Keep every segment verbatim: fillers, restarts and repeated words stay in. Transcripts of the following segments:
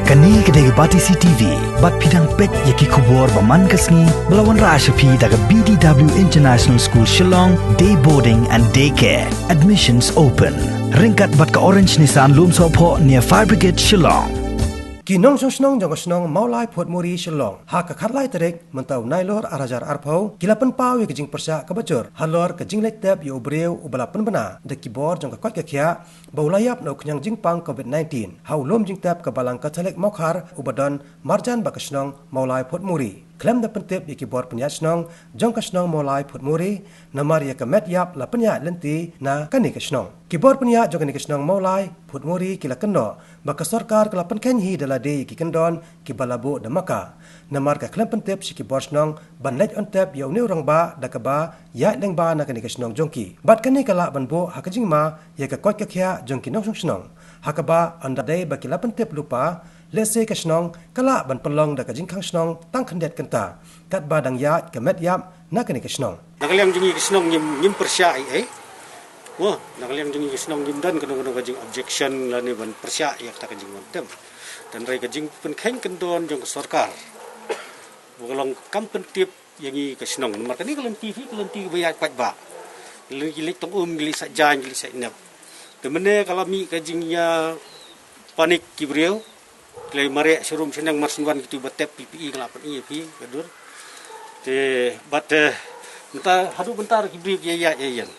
Kane ka dei ka Batesi T V, bad phi dang peit ïa ki khubor ba man ka sngi, ba la wanrah sha phi da ka B D W International School Shillong, Day Boarding and Day Care. Admissions open. Ryngkat bad ka Orange Nissan Lumsohphoh near Fire Brigade Shillong. Ki nongshong shnong jong ka shnong Mawlai Phutmuri Shillong, ha ka khatlai tarik mynta u Nailur ar hajar arphew, ki la pynpaw ïa ka jingpyrshah kaba jur halor ka jingleit tep ïa u briew uba la pynbna da ki bor jong ka koit ka khiah ba u la ïap na u khñiang jingpang covid nineteen ha u lum jingtep ka Balang Katholik Mawkhar uba don marjan bad ka shnong Mawlai Phutmuri. Khlem da pyntip ïa ki bor pynïaid shnong jong ka shnong Mawlai Phutmuri, namar ïa ka met ïap la pynïaid lynti na kane ka shnong. Ki bor pynïaid jong kane ka shnong Mawlai Phutmuri ki la kynnoh ba ka sorkar ka la pynkheiñ hi da lade ïa ki kyndon kiba la buh da maka. Namar ka khlem pyntip sha ki bor shnong ban leit on tep ïa une u rangbah da kaba ïaid lyngba na kane ka shnong jong ki. Bad kane ka lah ban buh ha ka jingma ïa ka koit ka khiah jong ki nongshong shnong. Ha kaba ynda dei ba ki la pyntip lypa, lehse ka shnong ka lah ban pynlong da ka jingkhang shnong tang khyndiat kynta, katba dang ïaid ka met ïap na kane ka shnong. Na ka liang jong ngi ka shnong ngim, ngim pyrshah ei ei. Mo, na ka liang jong ngi ka shnong ngim don kano kano ka jing objection lane ban pyrshah ïa kata ka jingwan tep. Tangba ka jingpynkheiñ kyndon jong ka sorkar ba ka long kam pyntip ïa ngi ka shnong. Namar kane ka lynti phi, ka lynti ba ïaid paidbah. Lynti ki leit tong um, ki leit sait jaiñ, ki leit sait nep. Te mynne ka la mih ka jingïa panik ki briew. Ki la mareh sharum shaneng, mar shu wan kito ba tep P P E ka la pyni ïa phi ka dur. Te bad, eh, mynta haduh mynta ki briew ki ïaid ïaid ïeng.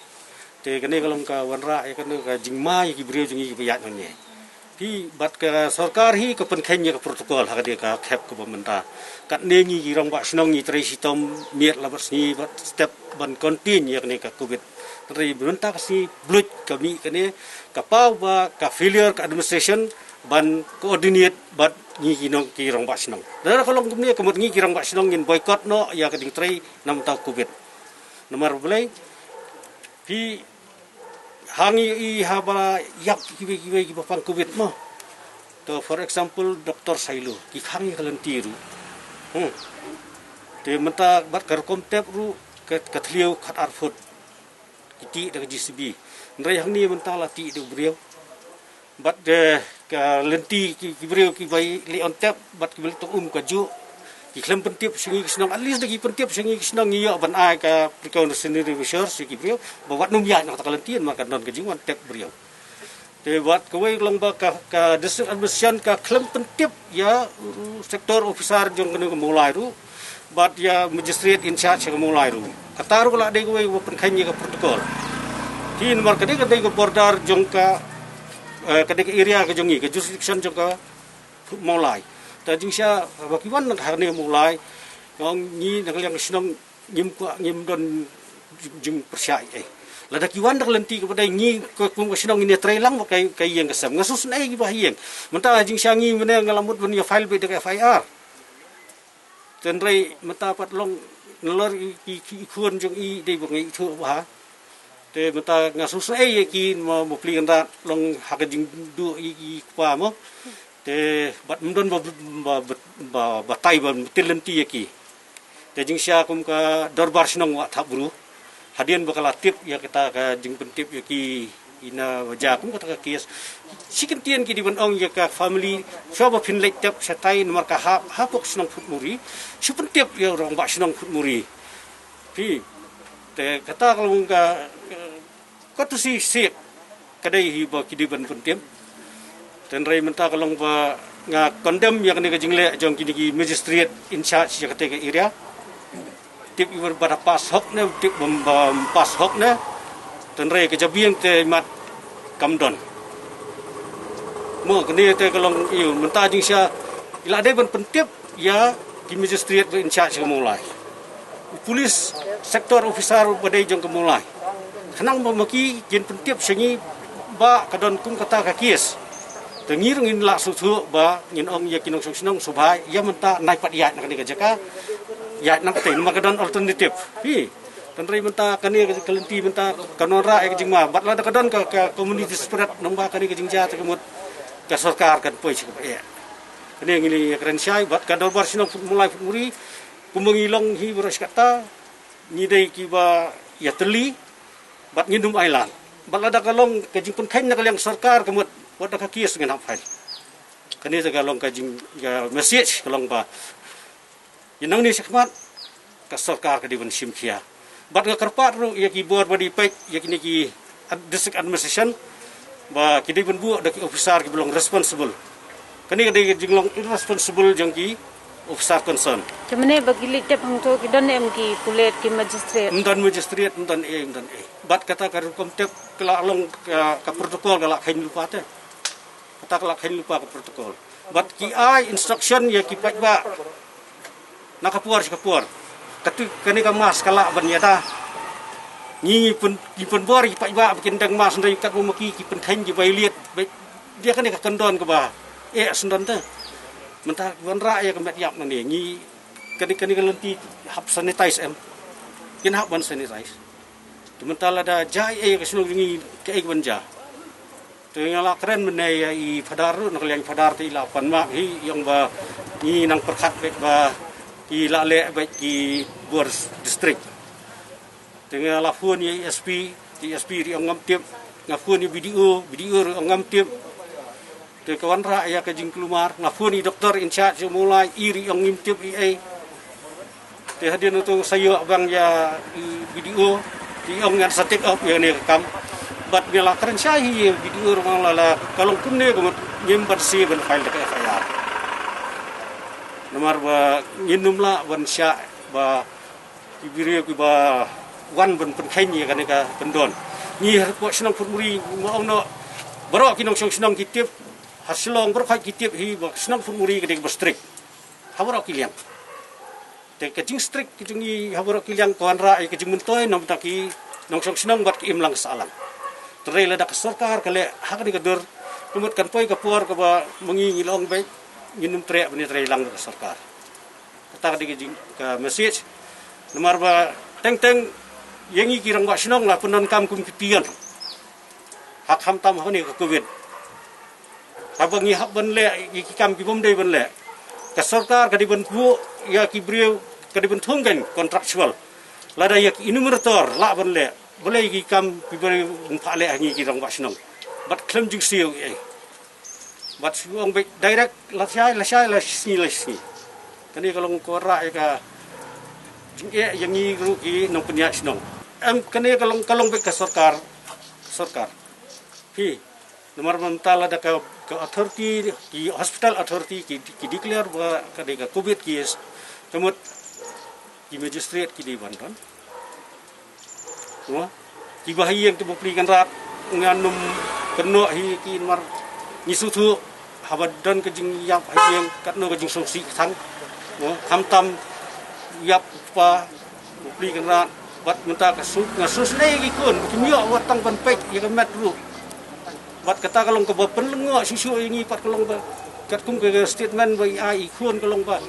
Te kane ka long ka wanrah ïa kane ka jingma ïa ki briew jong ngi kiba ïaid hangne. Phi bad ka sorkar hi ka pynkheiñ ïa ka protocol ha kane ka khep kaba mynta. Katne ngi ki rangbah shnong ngi trei shitom miet la bad sngi bad step ban contain ïa kane ka covid. Hynrei mynta ka sngi bluit ka mih kane ka paw ba ka failure ka administration ban coordinate bad ngi ki nong ki rangbah shnong. Lada ka long kumne ka mut ngi ki rangbah shnong ngin boycott noh ïa ka jingtrei namar ka covid. Namar balei? Phi hang ïohi haba ïap kiwei kiwei kiba pang covid mo. To, for example, Doctor Sailo, ki khang ïa ka lynti ruh. Hmm. Te mynta bad ka rukom tep ruh ka, ka thliew khat ar phut. Ki tih da ka J C B. Hynrei hangne mynta la tih da u briew. Bad, eh, ka lynti ki, ki briew kiba leit on tep bad kiba leit tong um ka juh. Ki khlem pyntip sha ngi ki shnong, at least da ki pyntip sha ngi ki shnong ngi ïoh ban ai ka precautionary measures sha ki briew ba wat nym ïaid na kata ka lynti namar ka don ka jingwan tep briew. Te bad kawei ka long ba ka, ka district administration ka khlem pyntip ïa, uh, sector officer jong kane ka Mawlai ruh bad ïa magistrate in charge ka Mawlai ruh. Kata ruh ka la dei kawei ba pynkheiñ ïa ka protocol. Te namar ka dei, ka dei ka border jong ka, eh, ka dei ka area ka jong ngi, ka jurisdiction jong ka Mawlai. Te jingshisha ba ki wan na kane Mawlai, ngi na ka liang ka shnong ngim kwah, ngim don jing, jingpyrshah ei. Lada ki wan da ka lynti kaba dei ngi kum ka shnong ngin ïatrei lang bad ka, ka ïing ka sem. Nga sngewsynei kiba ha ïing. Mynta jingshisha ngi mynne nga la mut ban ïa file beit da ka F I R. Hynrei mynta pat long nalor i, i, i khun jong i dei ba nga ithuh bha. Te mynta nga sngewsynei ïa ki ma, ma pli kynrad long ha ka jingduh i, i kpa mo. Te bad ym don ba, ba, ba, ba, batai ban pyntil lynti ïa ki. Te jingshisha kum ka dorbar shnong Wah Thapbru, hadien ba ka la tip ïa kata ka jingpyntip ïa ki ina ba jia kum kata ka case. Shi kyntien ki dei ban ong ïa ka family, shuwa ba phin leit tep shatai namar ka hap, hapoh shnong Phutmuri, shu pyntip ïa u rangbah shnong Phutmuri. Phi, te kata ka long ka, eh, ka tu si siek, ka dei hi ba ki dei ban pyntip. Hynrei mynta ka long ba nga condemn ïa kane ka jingleh jong kine ki magistrate in charge ïa kata ka area. Tip i ba da pass hok ne, tip bym, bym pass hok ne. Hynrei ka jabieng te mat kam don. Mo kane te ka long ïa mynta jingshisha i la dei ban pyntip ïa ki magistrate ba in charge ka Mawlai. U police sector officer ba dei jong ka Mawlai. Khnang ba ma ki kin pyntip sha ngi ba ka don kum kata ka case. Te ngi ruh ngin lah sngewthuh ba ngin ong ïa ki nongshong shnong sngewbha ïa mynta nai pat ïaid na kane ka jaka. Ïaid na kata namar ka don alternative. Hi. Hynrei mynta kane ka lynti mynta ka wanrah ïa ka jingma. Bad lada ka don ka, ka community spread namar kane ka jingjia te ka mut ka sorkar kan poi sha kaba eh. Kane ngi la ïakren shai bad ka dorbar shnong Mawlai Phutmuri, kumba ngi long hi baroh shi katta, ngi dei kiba ïatylli bad ngin ym ailad. Bad lada ka long ka jingpynkheiñ na ka liang sorkar ka mut wat da ka case ngin hap file. Kane te ka long ka jing ka message ka long ba ïa nangne shakhmat ka sorkar ka dei ban shim khia. Bad nga kyrpad ruh ïa ki bor ba dei peit ïa kine ki ad- district administration ba ki dei ban buh da ki officer ki ba long responsible. Kane ka dei ka jinglong irresponsible jong ki officer concern. Te mynne ba ki leit tep hangto ki don em ki pulit ki magistrate? Ym don magistrate, ym don ei, ym don ei. Bad kata ka rukom tep ka la long ka, ka protocol ka la kheiñ lypa te. Kata ka la kheiñ lypa ka protocol. Bad ki ai instruction ïa ki paidbah na ka por sha ka por. Katu kane ka mask ka lah ban ïada. Ngi pyn ngi pynbor ïa ki paidbah ba kin dang mask, hynrei katba ma ki ki pynkheiñ ki violate. Ba ïa kane ka kyndon kaba eh syndon te. Mynta ki wanrah ïa ka met ïap nangne, ngi kane kane ka lynti hap sanitize em? Kin hap ban sanitize. Te mynta lada jia ei ei ka shnong jong ngi, kaei kaban jia? Te nga la kren mynne ïa i Phadar ruh, na ka liang i Phadar te i la pan map hi, i ong ba ngi nang pyrkhat beit ba i la leh beit ki bor district. Te nga la phone ïa i S P, te i S P ruh i ong ngam tip. Nga phone ïa B D O, B D O ruh i ong ngam tip. Te ka wanrah ïa ka jingkulmar, nga phone i doktor in charge jong Mawlai, i ruh i ong ngim tip ei ei. Te hadien to sa ïoh bang ïa i B D O, i ong ngan sa take up ïa kane ka kam. Bad nga la kren shai hi ïa B D O ruh, nga la, la ka long kumne ka mut ngim ban sa ban file da ka F I R. Namar ba ngin ym lah ban shah ba ki briew kiba wan ban pynkheiñ ïa kane ka kyndon. Ngi hapoh shnong Phutmuri, ma ong noh, baroh ki nongshong shnong ki tip, ha Shillong baroh khoit ki tip hi ba shnong Phutmuri ka dei kaba strict ha baroh ki liang. Te ka jingstrict ka jong ngi ha baroh ki liang ka wanrah ïa ka jingmyntoi na ka bynta ki nongshong shnong bad ki imlang sahlang. Te hynrei lada ka sorkar ka leh ha kane ka dur, ka mut kan poi ka por kaba ma ngi ngi la ong beit ngin ym treh ban ïatrei lang da ka sorkar. Kata ka dei ka jing ka message. Namar ba teng teng ïa ngi ki rangbah shnong la pyndonkam kum ki peon ha kham tam ha kane ka Covid. Haba ngi hap ban leh ïa ki kam ki bym dei ban leh, ka sorkar ka dei ban buh ïa ki briew, ka dei ban thung kein contractual. Lada ïa ki enumerator lah ban leh, balei ki kam ki briew ym pat leh ha ngi ki rangbah shnong? Bad khlem jingsiew ei ei. Bad shu ong beit direct, lashai lashai, lashisngi lashisngi. Kane ka long ka wanrah ïa ka jingeh ïa ngi ruh ki nongpynïaid shnong. Em, kane ka long ka long beit ka sorkar, sorkar. Phi, namar mynta lada ka, ka authority, ki hospital authority ki, ki declare ba ka dei ka Covid case, ka mut ki magistrate ki dei ban don. Mo, kiba ha ïing te bapli kynrad, ngan ym kynnoh hi ki, namar ngi sngewthuh haba don ka jingïap ha ïing, katno ka jingsngewsih ka tang. Mo, khamtam ïap u kpa, bapli kynrad. Bad mynta ka suk nga suk snei ki khun, kim ïoh wat tang ban peit ïa ka met ruh. Bad kata ka long kaba pynlyngngoh shuh shuh ïa ngi pat, ka long ba katkum ka statement ba i ai i khun, ka long ba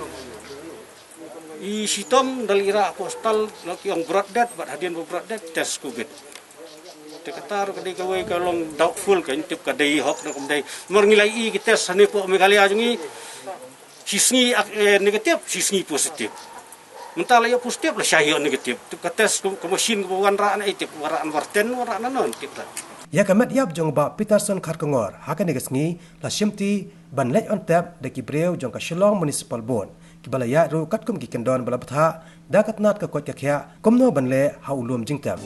i shitom da leit rah hapoh hospital, la ki ong brought death, bad hadien ba brought death test Covid. Te kata ruh ka dei kawei ka long doubtful, ka ym tip ka dei hok ne kam dei. Namar ngi la ïohi ki test hangne hapoh Meghalaya jong ngi, shi sngi ak- eh, negative, shi sngi positive. Mynta la ïoh positive, lashai ïoh negative. Tip ka test ka, ka machine kaba wanrah na ei tip, wanrah na Warten, wanrah na non tip ta. Ïa ka met ïap jong u Bah Peterson Kharkongor ha kane ka sngi la shimti ban leit on tep da ki briew jong ka Shillong Municipal Board, kiba la ïaid ruh katkum ki kyndon ba la bthah da ka tnat ka koit ka khiah kumno ban leh ha u lum jingtep.